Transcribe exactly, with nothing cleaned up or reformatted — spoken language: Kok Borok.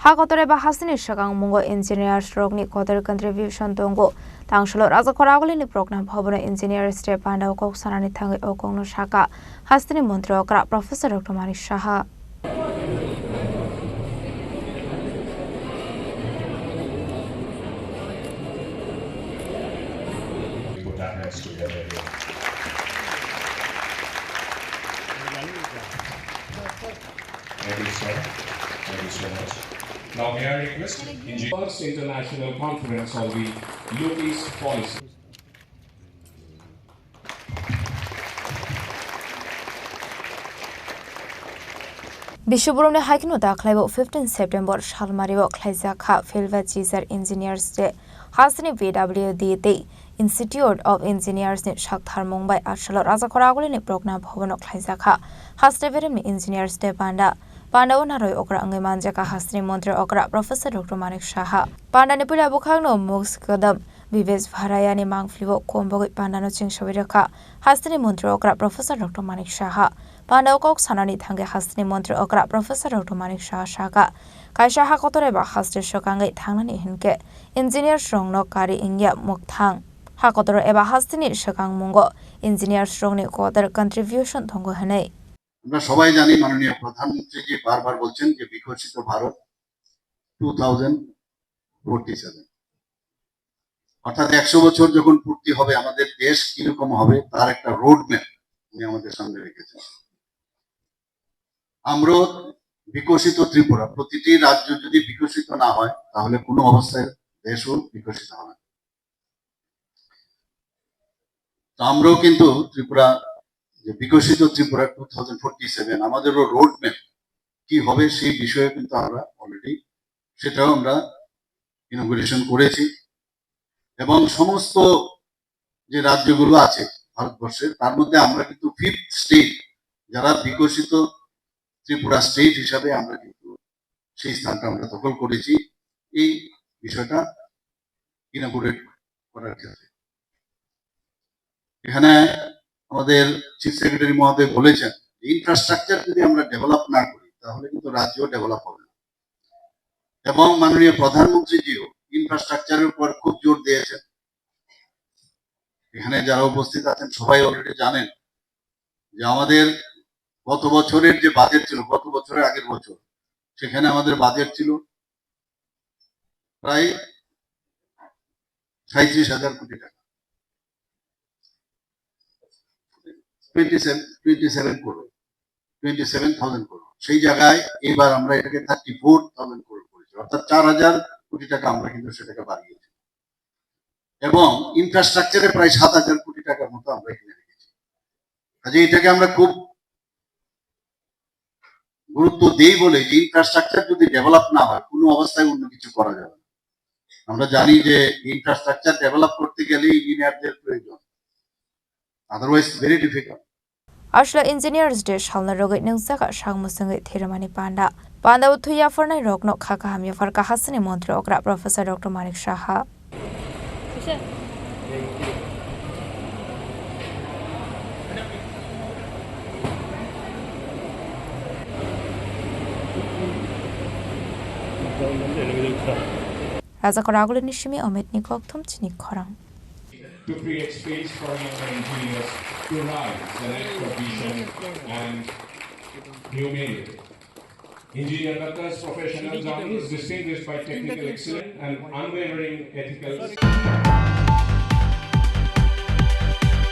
Hakotoro eba hasteni swkang mungo engineers rokni kotor contribution tongo. Tangsalo Rajakhor Agulini program bhabono Engineers Day pandao kok sanani thangwi o kokno sakha hasteni montri okra Professor Doctor Manik Saha. Put our hands together here. Thank you, sir. Thank you so much. Now, may I request Engineer First International Conference on the Look East Policy. Biswaburumni hai kheno dakhlaibo fifteen September salmario khlaijak kha Philba Chizar Engineers Day. Hasteni P W D tei Institute of Engineers ni saktharmung bai Arsalo Rajakhor Agulini Progna Bhavan o khlaijak kha haste beremni Engineers Day panda. Panda o naroi okra wngwi manjak kha hasteni montri okra Professor Doctor Manik Saha. Panda ni puila bwkhakno muk swkadam Bibesh Bharayani mangpili o kom bagwi panda no chengsawi rwkha hasteni montri okra Professor Doctor Manik Saha. Panda o kok sanani thangwi hasteni montri okra Professor Doctor Manik Saha sakha, kaisa ha kotor eba haste swkangwi thangnani hinkhe engineers rokno kari wngya mwkthang. Ha kotor eba hasteni swkang mungo engineers rokni kotor contribution tongo hinwi. আমরা সবাই জানি মাননীয় প্রধানমন্ত্রীজি বারবার বলছেন যে বিকশিত Bharat two thousand forty seven, অর্থাৎ একশো বছর যখন পূর্তি হবে আমাদের দেশ কিরকম হবে তার একটা রোড ম্যাপ উনি আমাদের সামনে রেখেছেন। আমরাও বিকশিত ত্রিপুরা, প্রতিটি রাজ্য যদি বিকশিত না হয় তাহলে কোনো অবস্থায় দেশও বিকশিত হবে না। তো আমরাও কিন্তু ত্রিপুরা, যে বিকশিত Tripura two thousand forty seven, আমাদেরও রোড ম্যাপ কি হবে সেই বিষয়ে কিন্তু আমরা অলরেডি সেটাও আমরা ইনোগুরেশন করেছি। এবং সমস্ত যে রাজ্যগুলো আছে ভারতবর্ষের, তার মধ্যে আমরা কিন্তু ফিফথ স্টেট, যারা বিকশিত ত্রিপুরা স্টেট হিসাবে আমরা কিন্তু সেই স্থানটা আমরা দখল করেছি এই বিষয়টা ইনোগুরেট করার ক্ষেত্রে। এখানে আমাদের চিফ সেক্রেটারি মহোদয় বলেছেন, ইনফ্রাস্ট্রাকচার যদি আমরা ডেভেলপ না করি তাহলে কিন্তু রাজ্য ডেভেলপ হবে না। এবং মাননীয় প্রধানমন্ত্রীজিও ইনফ্রাস্ট্রাকচারের উপর খুব জোর দিয়েছেন। এখানে যারা উপস্থিত আছেন সবাই অলরেডি জানেন যে আমাদের গত বছরের যে বাজেট ছিল, গত বছরের আগের বছর, সেখানে আমাদের বাজেট ছিল প্রায় সাঁইত্রিশ হাজার কোটি টাকা, twenty seven twenty seven crore, twenty seven thousand crore. সেই জায়গায় এবার আমরা এটাকে থার্টি ফোর থাউজেন্ড করোড় করেছি, অর্থাৎ চার হাজার কোটি টাকা আমরা কিন্তু সেটাকে বাড়িয়েছি। এবং ইনফ্রাস্ট্রাকচারে প্রায় সাত হাজার কোটি টাকার মতো আমরা এখানে রেখেছি। কাজে এটাকে আমরা খুব গুরুত্ব দেই বলে যে ইনফ্রাস্ট্রাকচার যদি ডেভেলপ না হয়, কোনো অবস্থায় অন্য কিছু করা যাবে না। আমরা জানি যে ইনফ্রাস্ট্রাকচার ডেভেলপ করতে গেলে ইঞ্জিনিয়ারদের প্রয়োজন, otherwise very difficult. Arsalo Engineers Day salna rwgwi nwngjak kha sak mwswngwi thwirimani panda. Panda o thwi yapharnai rokno kha kaham yaphar kha hasteni montri okra Professor Doctor Manik Saha. Rajakhor Agulini simi Ometni kokthum chini khorang. To create space for younger engineers to rise and act for vision and new merit. Engineer Doctor's professional journey is distinguished by technical excellence and unwavering ethical